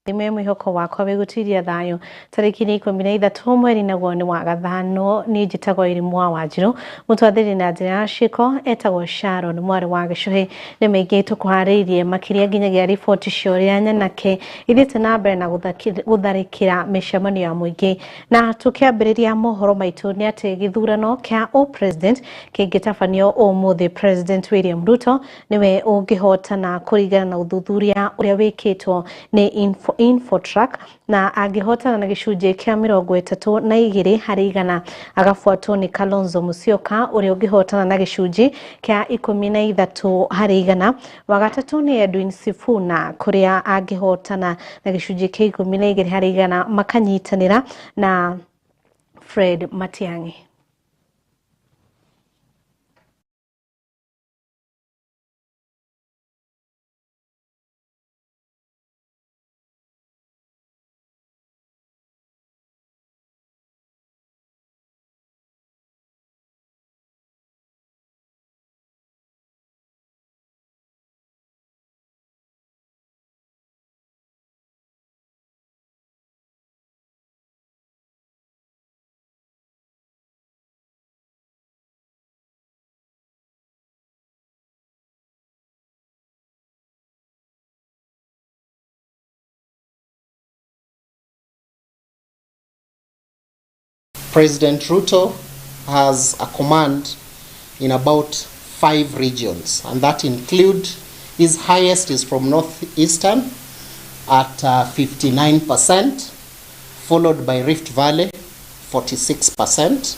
Thime mwihoko wakwa wigutiria thayo tariki ni 13 mweri naguo ni wa gathano. Ni njitagwo Irimũ wa Wanjiru, mutwathiri na njira ya ciiko etagwo Sharon mwari wa Gicuhi. Ni maingi tukuhariirie makiria nginyagia riboti cia uria nyanake ithiite na mbere na gutharikira micemanio ya muingi. Na tukiambiriria mohoro maitu ni ati githurano kia o president kingitabanio umuthi, President William Ruto niwe ungihotana kuringana na uthuthuria uria wikitwo ni Infotrack, na angihotana na gicunjĩ kĩa 32 harĩ igana, agabuatwo nĩ Kalonzo Musyoka ũrĩa ũngĩhotana na gĩcunjĩ kĩa 13 harĩ igana. Wa gatatũ nĩ Edwin Sifuna kũrĩa angĩhotana na gĩcunjĩ kĩa 12 harĩ igana, makanyitanĩra na Fred Matiang'i. President Ruto has a command in about 5 regions, and that include his highest is from Northeastern at 59%, followed by Rift Valley 46%,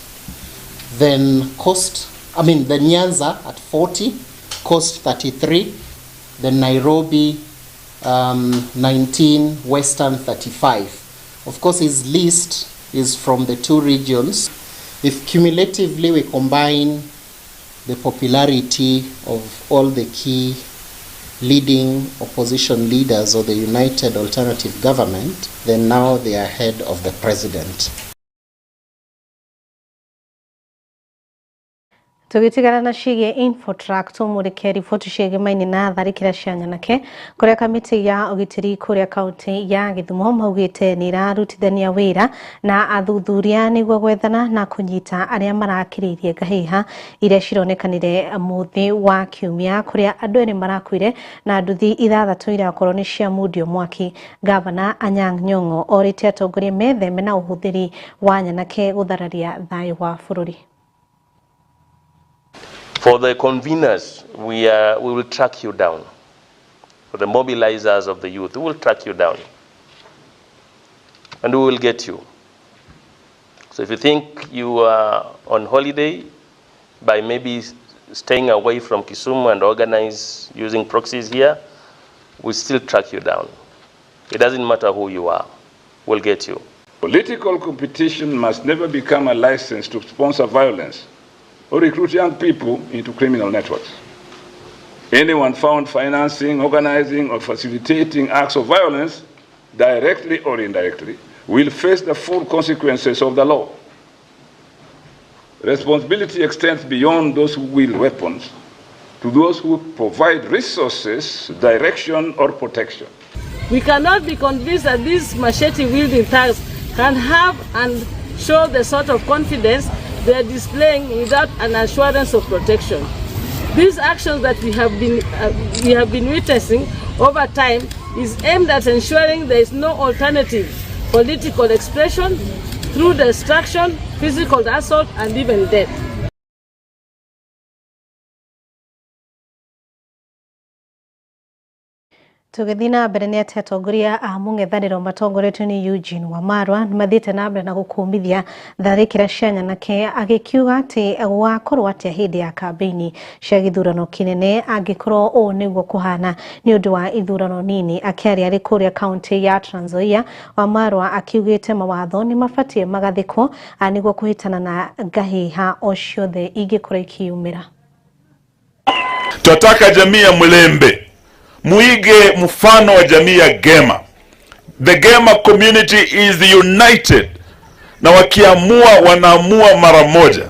then Coast, I mean the Nyanza at 40, Coast 33, then Nairobi 19, Western 35. Of course, his list is from the 2 regions. If cumulatively we combine the popularity of all the key leading opposition leaders of the United Alternative Government, then now they are ahead of the president. Tugitigana na ciĩgiĩ Infotrack, tumurike riboti ciĩgemaine na tharĩkĩra cia nyanake kũrĩa kamĩtĩ ya ũgitĩri kũrĩa kaunti ya Gĩthumo maugĩte nĩ ĩrarutithania wĩra na athuthuria nĩguo gwethana na kũnyita arĩa marakĩrĩirie ngahĩha iria cironekanire mũthĩ wa kiumia kũrĩa andũ erĩ marakuire na nduthi 6 irakorwo nĩ ciamundio mwaki. Gavana Anyang' Nyong'o orĩtie atongoria metheme na ũhũthĩri wa nyanake gũthararia thayũ wa bũrũri. For the conveners, we will track you down. For the mobilizers of the youth, we will track you down. And we will get you. So if you think you are on holiday by maybe staying away from Kisumu and organize using proxies here, we'll still track you down. It doesn't matter who you are, we'll get you. Political competition must never become a license to sponsor violence or recruit young people into criminal networks. Anyone found financing, organizing, or facilitating acts of violence, directly or indirectly, will face the full consequences of the law. Responsibility extends beyond those who wield weapons to those who provide resources, direction, or protection. We cannot be convinced that these machete-wielding thugs can have and show the sort of confidence they are displaying without an assurance of protection. These actions that we have been witnessing over time is aimed at ensuring there is no alternative political expression through destruction, physical assault, and even death. Tũgĩthiĩ na mbere nĩ atĩ atongoria a mũng'ethanĩro matongoretio nĩ Eugene Wamalwa nĩ mathiĩte na mbere na gũkũmithia tharĩkĩra cia nyanake, agĩkiuga atĩ gũgakorwo atĩa hĩndĩ ya kambĩini cia gĩthurano kĩnene angĩkorwo ũũ nĩguo kũhana nĩ ũndũ wa ithurano nini. Akĩaria arĩ kũrĩa kaunti ya Trans Nzoia, Wamalwa akiugĩte mawatho nĩ mabatiĩ magathĩkwo nĩguo kũhĩtana na ngahĩha o ciothe ingĩkorwo ikiumĩra. Twataka jamii ya Mulembe muige mfano wa jamii ya Gema. The Gema community is united, na wakiamua wanaamua mara moja.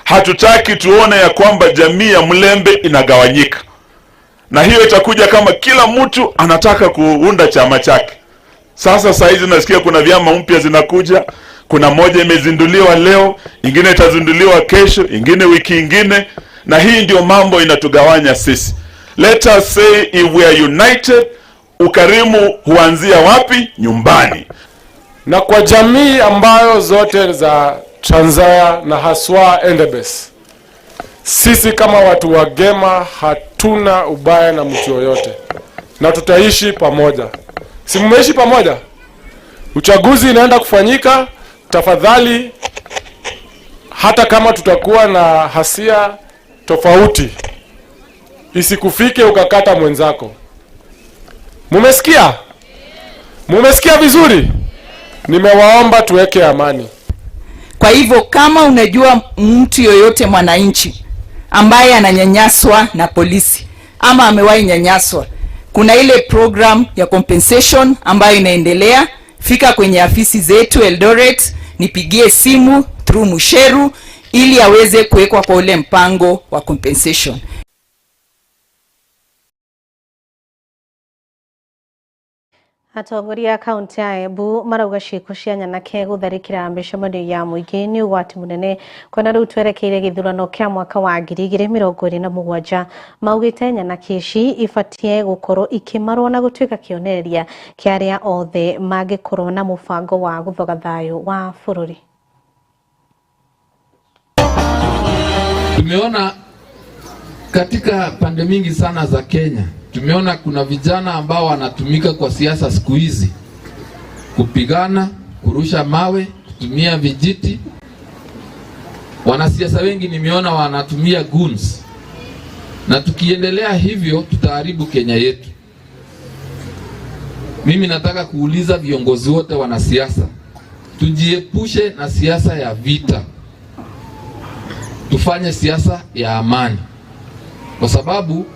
Hatutaki tuone ya kwamba jamii ya Mulembe inagawanyika, na hiyo itakuja kama kila mtu anataka kuunda chama chake. Sasa saa hizi nasikia kuna vyama mpya zinakuja, kuna moja imezinduliwa leo, ingine itazinduliwa kesho, ingine wiki ingine, na hii ndio mambo inatugawanya sisi. Let us say if we are united, ukarimu huanzia wapi? Nyumbani. Na kwa jamii ambayo zote za Trans Nzoia na haswa Endebess, sisi kama watu wa Gema hatuna ubaya na mtu yoyote, na tutaishi pamoja. Si mmeishi pamoja? Uchaguzi inaenda kufanyika, tafadhali, hata kama tutakuwa na hasia tofauti, isikufike ukakata mwenzako. Mumesikia? Mumesikia vizuri? Nimewaomba tuweke amani. Kwa hivyo kama unajua mtu yoyote mwananchi ambaye ananyanyaswa na polisi ama amewahi nyanyaswa, kuna ile program ya compensation ambayo inaendelea. Fika kwenye afisi zetu Eldoret, nipigie simu through Musheru ili aweze kuwekwa kwa ule mpango wa compensation. Atongoria a kaunti ya Embu marauga ciĩko cia nyanake gũtharĩkĩra mĩcemanio ya mũingĩ nĩ ũgwati mũnene kuona rĩu twerekeire gĩthurano kĩa mwaka wa 2027. Maugĩte nyanake ici ibatiĩ gũkorwo ikĩmarwo na gũtuĩka kĩonereria kĩa arĩa othe mangĩkorwo na mũbango wa gũthoga thayũ wa bũrũri. Tumeona katika pande mingi sana za Kenya, tumeona kuna vijana ambao wanatumika kwa siasa siku hizi, kupigana, kurusha mawe, kutumia vijiti. Wanasiasa wengi nimeona wanatumia goons, na tukiendelea hivyo tutaharibu Kenya yetu. Mimi nataka kuuliza viongozi wote wanasiasa, tujiepushe na siasa ya vita, tufanye siasa ya amani, kwa sababu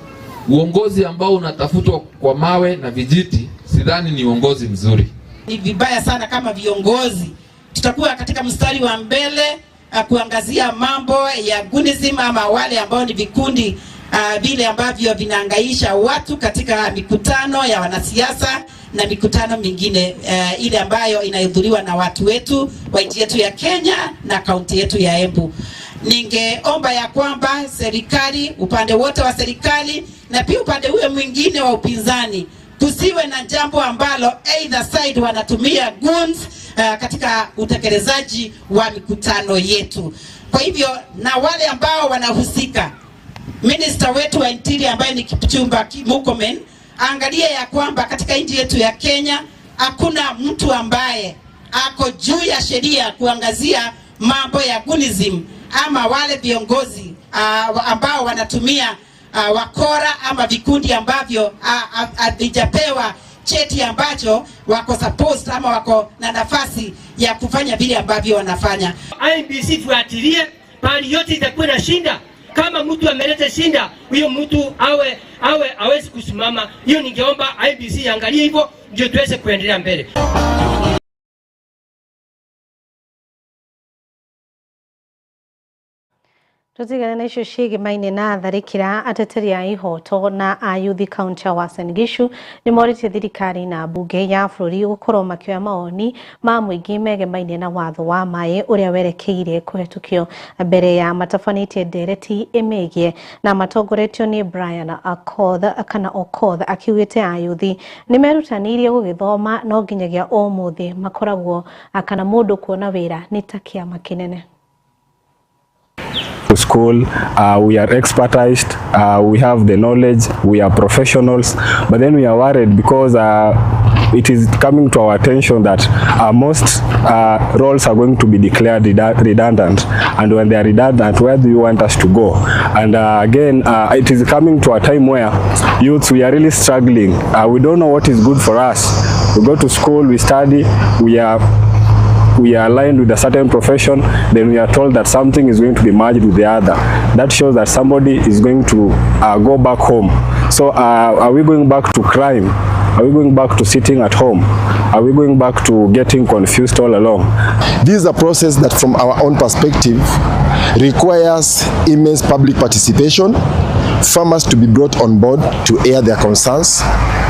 uongozi ambao unatafutwa kwa mawe na vijiti sidhani ni uongozi mzuri. Ni vibaya sana kama viongozi tutakuwa katika mstari wa mbele kuangazia mambo ya gunism ama wale ambao ni vikundi vile ambavyo vinaangaisha watu katika mikutano ya wanasiasa na mikutano mingine ile ambayo inahudhuriwa na watu wetu wa nchi yetu ya Kenya na kaunti yetu ya Embu. Ningeomba ya kwamba serikali, upande wote wa serikali na pia upande huo mwingine wa upinzani, kusiwe na jambo ambalo either side wanatumia goons katika utekelezaji wa mikutano yetu. Kwa hivyo, na wale ambao wanahusika, minister wetu wa interior ambaye ni Kipchumba Murkomen, angalie ya kwamba katika nchi yetu ya Kenya hakuna mtu ambaye ako juu ya sheria kuangazia mambo ya gunism ama wale viongozi ambao wanatumia wakora ama vikundi ambavyo havijapewa cheti ambacho wako supposed ama wako na nafasi ya kufanya vile ambavyo wanafanya. IEBC fuatilie pali yote itakuwa na shinda. Kama mtu ameleta shinda, huyo mtu awe hawezi kusimama. Hiyo ningeomba IEBC angalie hivyo ndio tuweze kuendelea mbele. Tutigane na icio ciĩgĩmaine na tharĩkĩra ateteri a ihoto na ayuthi kaunti ya Uasin Gishu nĩ morĩtie thirikari na mbunge ya bũrũri gũkorwo makĩoya mawoni ma mũingĩ megemaine na watho wa maĩ ũrĩa werekeire kũhetũkio mbere ya matabanĩtie ndereti ĩmegie na matongoretio nĩ Brian Akoth kana Okoth akiugĩte ayuthi nĩ merutanĩirie gũgĩthoma no nginyagia ũmũthĩ makoragwo kana mũndũ kuona wĩra nĩ ta kĩama kĩnene. School, we are expertised, we have the knowledge, we are professionals, but then we are worried because it is coming to our attention that most roles are going to be declared redundant, and when they are redundant, where do you want us to go? And again, it is coming to a time where youths, we are really struggling. We don't know what is good for us. We go to school, we study, we are aligned with a certain profession, then we are told that something is going to be merged with the other. That shows that somebody is going to go back home. So are we going back to crime? Are we going back to sitting at home? Are we going back to getting confused all along? This is a process that from our own perspective requires immense public participation, farmers to be brought on board to air their concerns,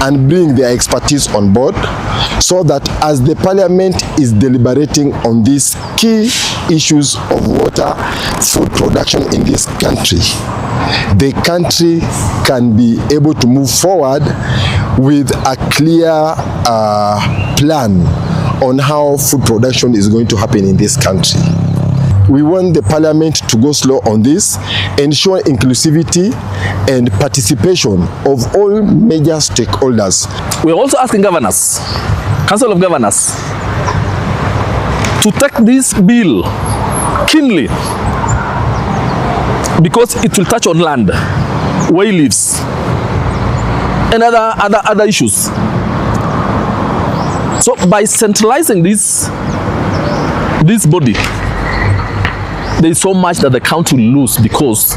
and bring their expertise on board so that as the parliament is deliberating on these key issues of water, food production in this country, the country can be able to move forward with a clear plan on how food production is going to happen in this country. We want the parliament to go slow on this, ensure inclusivity and participation of all major stakeholders. We are also asking governors, Council of Governors, to take this bill keenly because it will touch on land, wayleaves, and other issues. So by centralizing this body, there is so much that the county will lose because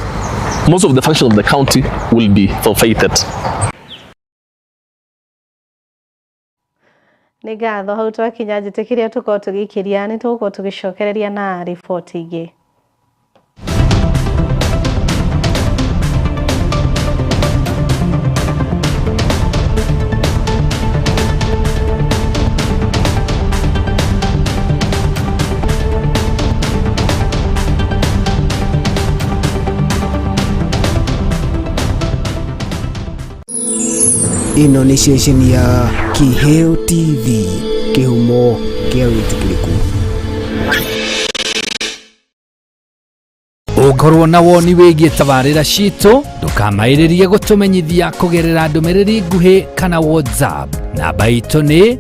most of the functions of the county will be forfeited. Nĩ ngatho hau twakinya njĩtĩkĩria tũkorwo tũgĩikĩria nĩ tũgũkorwo tũgĩcokereria na riboti ingĩ. Ĩno nĩ ceceni ya Kiheo TV, kĩhumo kĩa wĩtĩkĩrĩku. Ũngorwo na woni wĩgiĩ tabarĩra citũ ndũkamaĩrĩrie gũtũmenyithia kũgerera ndũmĩrĩri nguhĩ kana WhatsApp. Namba itũ nĩ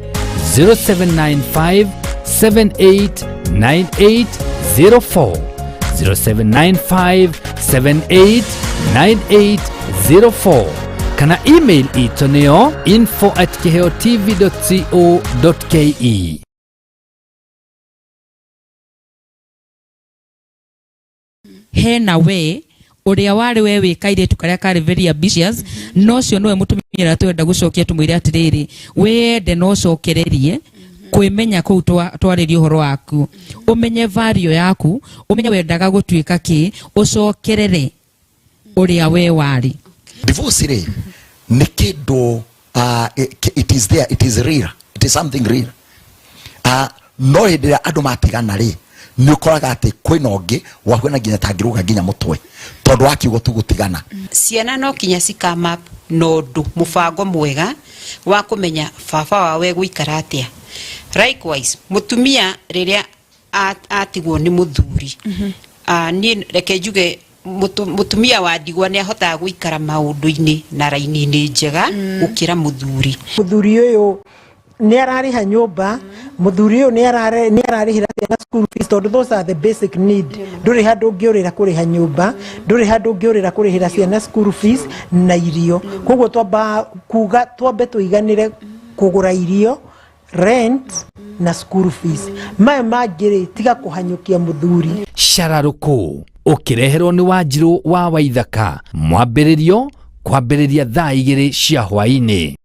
0795 789804 0795 789804 kana email itũ nĩyo info@kiheotv.co.ke. Hena we uria wari we wi kairitu karia kari very ambitious no cio niwe mutumia uria twenda gucokia tumwire atiriri wende no cokererie kwimenya kuu twaririe uhoro waku umenye value yaku umenye wendaga gutuika ki ucokerere uria we wari. Divorce ri ni kindu it is there, it is real, it is something real. No hindi ria andu matigana ri ni ukoraga ati kwina ungi wahuana nginya tangiruga nginya mutwe tondu wakiugo tu gutigana. Ciana no kinya cikama no ndu mubango mwega wa kumenya baba wawe guikara atia. Likewise mutumia riria atigwo ni muthuri, ni reke njuge mutumia wa ndigwa ni ahotaga guikara maundu-ini na raini-ini njega gukira muthuri. Muthuri uyu ni arariha nyumba, muthuri uyu ni ararihira ciana school fees tondu those are the basic need. Nduri handu ungiurira kuriha nyumba, nduri handu ungiurira kurihira ciana school fees na irio. Koguo twamba kuga twambe tuiganire kugura irio, rent na school fees. Maya mangĩ tiga kuhanyukia muthuri. Shararuku ukireherwo ni Wanjiru wa Waithaka mwambĩrĩrio kwambĩrĩria thaa 2 cia hwaĩ-inĩ.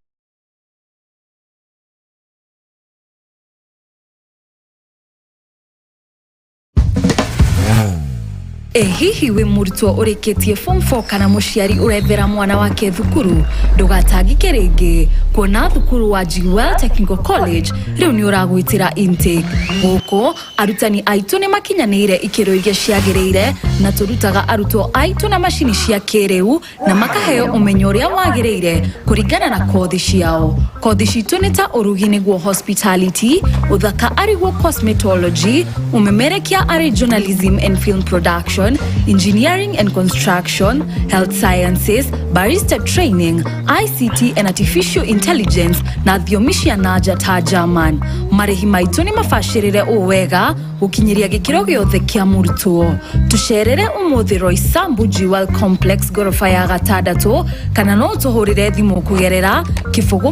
Ĩ hihi wĩ mũrutwo ũrĩkĩtie form 4 kana mũciari ũrethera mwana wake thukuru? Ndũgatangĩke rĩngĩ kuona thukuru wa Jewel Technical College rĩu nĩ ũragwĩtĩra intake. Gũkũ arutani aitũ nĩ makinyanĩire ikĩro iria ciagĩrĩire na tũrutaga arutwo aitũ na macini cia kĩrĩu na makaheo ũmenyo ũrĩa wagĩrĩire kũringana na kothi ciao. Kothi citũ nĩ ta ũrugi nĩguo hospitality, ũthaka arĩguo cosmetology, ũmemerekia arĩ journalism and film production, engineering and construction, health sciences, barista training, ICT and artificial intelligence na thiomi cia nanja ta German. Marĩhi maitũ nĩ mabacĩrĩre ũũ wega gũkinyĩria gĩkĩro gĩothe kĩa mũrutwo. Tũcerere ũmũthĩ Roysambu Jewel Complex ngoroba ya 6 kana no ũtũhũrĩre thimũ kũgerera 0 7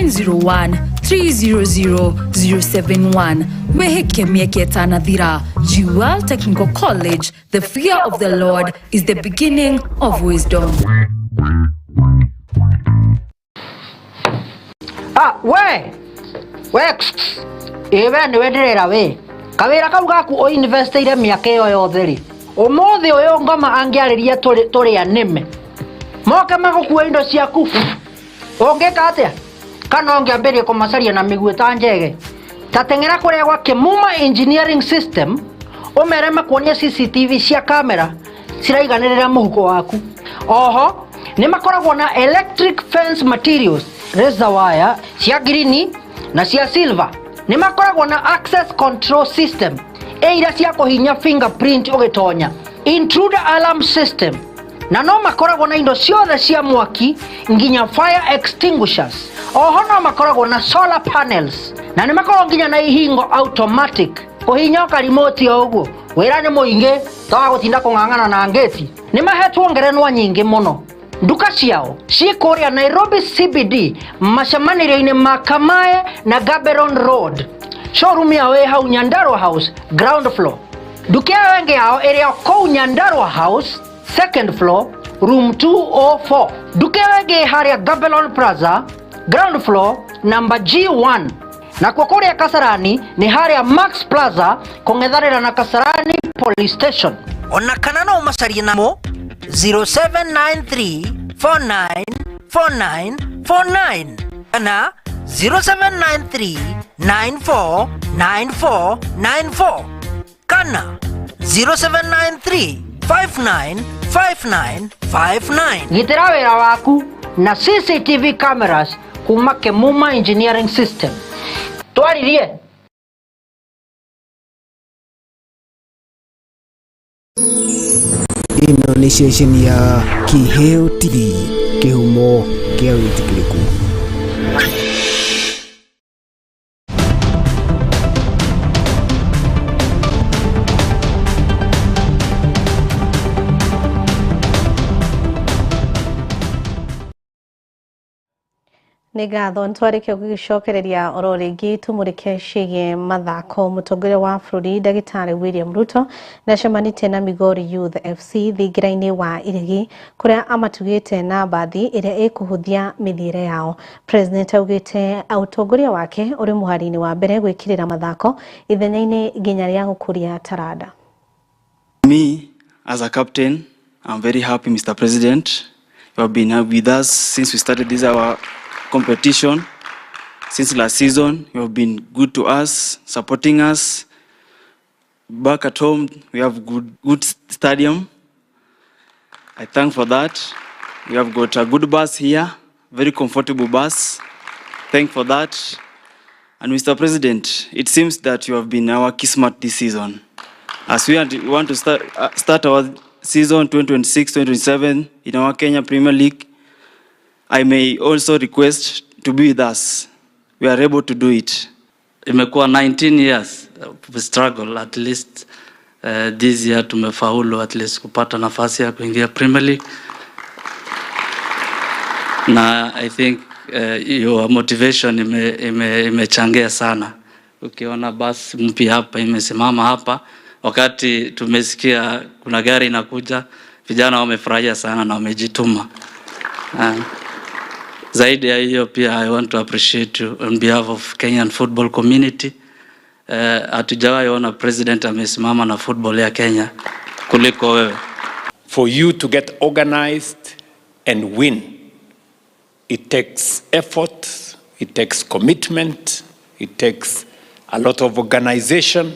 0 1 3 0 0 0 7 1 nĩyo 0701 300 071. Wĩhĩke mĩeke ĩtanathira. Jewel Technical College, the fear of the Lord is the beginning of wisdom. Ah, we we ĩ we nĩwe ndĩrera we kawĩra kau gaku ũinvestĩire mĩaka ĩyo yothe rĩ Umuthi uyu ngoma angiariria turi anime moke magukua indo ciaku ungika atia kana ungiambirie kumacaria na miguĩ ta njege ta teng'era kuria gwa Kimuma Engineering System umere makuonie CCTV cia kamera ciraiganĩrĩra mũhuko waku. Oho nĩ makoragwo na electric fence materials, razor wire cia green na cia silver. Nĩ makoragwo na access control system ĩira cia kũhinya fingerprint ũgĩtonya, intruder alarm system, na no makoragwo na indo ciothe cia mwaki nginya fire extinguishers. Oho no makoragwo na solar panels na nĩ makoragwo nginya na ihingo automatic kũhinya karimoti o ũguo wĩra nĩ mũingĩ toga gũtinda kũng'ang'ana na ngĩti. Nĩ mahetwo ngerenwa nyingĩ mũno. Nduka ciao ciĩ kũrĩa Nairobi CBD macemanĩrio-inĩ ma Kamae na Gaborone Road. Showroom yao ĩ hau Nyandarua House ground floor. Nduka ĩyo ĩngĩ yao ĩrĩ o kũu Nyandarua House second floor room 204. Nduka ĩyo ĩngĩ ĩ harĩa Gaborone Plaza ground floor number G1. Nakuo kũrĩa Kasarani nĩ harĩa Max Plaza kũng'ethanĩra na Kasarani Police Station. Ona kana no ũmacarie namo 0793494949 kana 0793949494 kana 0793595959. Gitĩra wĩra waku na CCTV cameras kuma Kimuma Engineering System. Twaririe. Ĩno nĩ ceceni ya Kiheo TV, kĩhumo kĩa wĩtĩkĩrĩku. Nĩ ngatho ntwarĩkia gũgĩcokereria oro rĩngĩ tũmũrĩke ciĩgiĩ mathako. Mũtongoria wa bũrũri ndagĩtarĩ William Ruto nĩacemanĩtie na Migori Youth FC thingira-inĩ wa Iregi kũrĩa amatugĩte na mbathi ĩrĩa ĩkũhũthia mĩthiĩre yao. President augĩte ũtongoria wake ũrĩ mũhari-inĩ wa mbere gwĩkĩrĩra mathako ithenya-inĩ nginya rĩa gũkũria taranda. Me, as a captain, I'm very happy, Mr. President. You have been with us since we started this our competition. Since last season, you have been good to us, supporting us. Back at home, we have good stadium. I thank for that. We have got a good bus here, very comfortable bus. Thank for that. And Mr. President, it seems that you have been our kismat this season. As we want to start our season 2026-2027 in our Kenya Premier League, I may also request to be with us. We are able to do it. Imekuwa 19 years of struggle. At least this year tumefaulu at least kupata nafasi ya kuingia Premier League. Na I think your motivation imechangia sana. Ukiona basi mpya hapa imesimama hapa, wakati tumesikia kuna gari inakuja, vijana wamefurahia sana na wamejituma. Zaidi ya hiyo pia I want to appreciate you on behalf of Kenyan football community. Hatujawahi ona president amesimama na football ya Kenya kuliko wewe. For you to get organized and win, it takes effort, it takes commitment, it takes a lot of organization,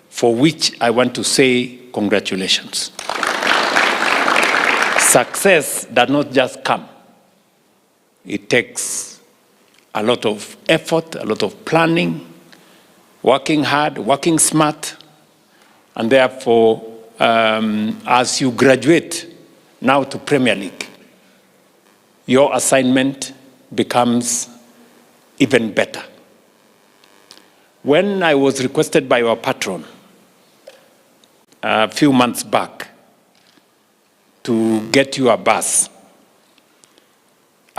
for which I want to say congratulations. Success does not just come. It takes a lot of effort, a lot of planning, working hard, working smart, and therefore, as you graduate now to Premier League, your assignment becomes even better. When I was requested by our patron a few months back to get you a bus,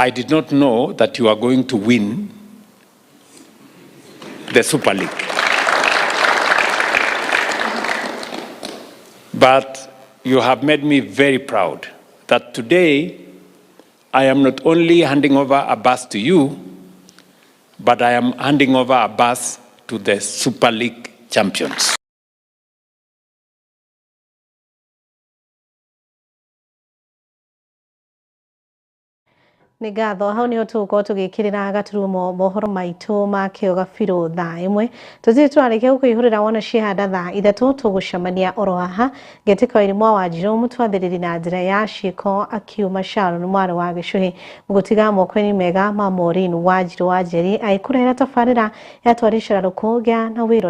I did not know that you are going to win the Super League. But you have made me very proud that today I am not only handing over a bus to you, but I am handing over a bus to the Super League champions. Nĩ ngatho. Hau niho tũgũkorwo tũgĩkĩrĩra gaturumo mohoro maitũ ma kĩo gabirũ thaa 1. Tũtirĩ twarĩkia gũkũihũrĩra wona ciehanda thaa 3 tũgũcemania oro haha. Ngetĩka Irimũ wa Wanjirũ mũtwathĩrĩri na njĩra ya ciĩko akiuma Sharon mwarĩ wa Gĩcũhĩ mũgũtiga moko-inĩ mega ma Maureen Wanjirũ wa Njeri agĩkũrehera tabarĩra ya twaricera rũkũngĩa na wĩroreri.